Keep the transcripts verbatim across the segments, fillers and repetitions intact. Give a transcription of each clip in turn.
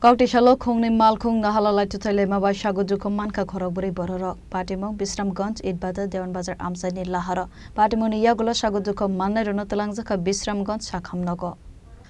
Kokti salo khungni malkhung nahala lai chuthai laima bai sago dukhu mankha khorok bwrwi bororok. Patimung Bisramganj Itbata Dewan Bazar amchaini laharo. Patimungni yagulo sago dukhu mannairokno twlangjakha Bisramganj sakham nogo.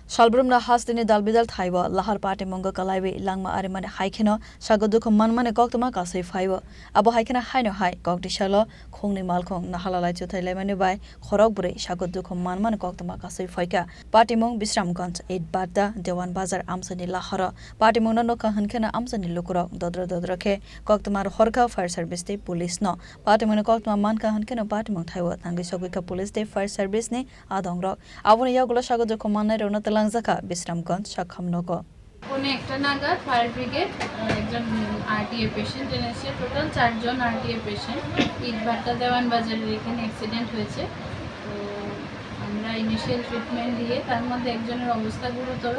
Salbrumno hasteni dalbidal thaibo lahar patimungo kalaiwi langma arimani hai kheno sago dukhu manmani koktwma kasui phaio. Abo hai kheno haino hai kokti salo khungni malkhung nahala lai chuthai laimani bai khorok bwrwi sago dukhu manmani koktwma kasui phaikha. Patimung Bisramganj, Itbata, Dewan Bazar amchaini laharo. Patimungno nukha hwnkheno amchaini lukurok dodro dodro khe koktwma rohorkha fire service tei police no. Patimungni koktwma mankha hwnkheno patimung thaibo tangwi sogwikha police tei fire service ni adongrok. Aboni yagulo sago dukhu mannairokno twlangjakha Bisramganj sakham nogo. পৌনে একটা নাগাদ fire brigade, আহ, একজন RTA patient এনেছে। টোটাল চারজন RTA patient ইটভাটা দেওয়ান বাজারের এখানে অ্যাক্সিডেন্ট হয়েছে। তো আমরা ইনিশিয়াল ট্রিটমেন্ট দিয়ে তার মধ্যে একজনের অবস্থা গুরুতর,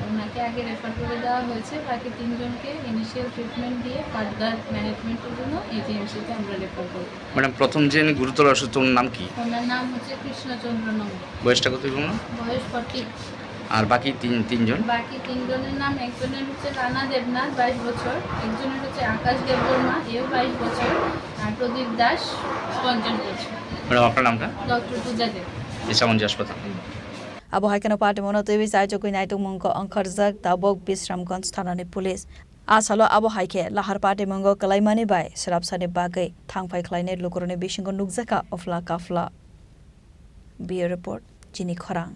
ওনাকে আগে রেফার করে দেওয়া হয়েছে। বাকি তিনজনকে ইনিশিয়াল ট্রিটমেন্ট দিয়ে ফার্দার ম্যানেজমেন্টের জন্য এজিএমসিতে আমরা রেফার করব। ম্যাডাম, প্রথম যিনি গুরুতর অসুস্থ, ওনার নাম কি? ওনার নাম হচ্ছে কৃষ্ণচন্দ্র নম। বয়সটা কত হইব ওনার? বয়স ফর্টি। আর বাকি তিন, তিনজন? বাকি তিনজনের নাম, একজনের হচ্ছে রানা দেবনাথ, বাইশ বছর, একজনের হচ্ছে আকাশ দেববর্মা, এও বাইশ বছর, আর প্রদীপ দাস, পঞ্চাশ বছর। ম্যাডাম, আপনার নামটা? ডক্টর পূজা দেব। ইসামঞ্জি হাসপাতাল। Abo hai kheno patimungno twiwi chaijagwi naitokmung wngkha ongkhorjak tabuk Bisramganj thanani police. A salo abo hai khe lahar patimungo kwlaimani bai swrapsani bagwi thangphai khlainai lukurokni bisingo nukjakha ofla kafla. Bureau Report, Chini Khorang.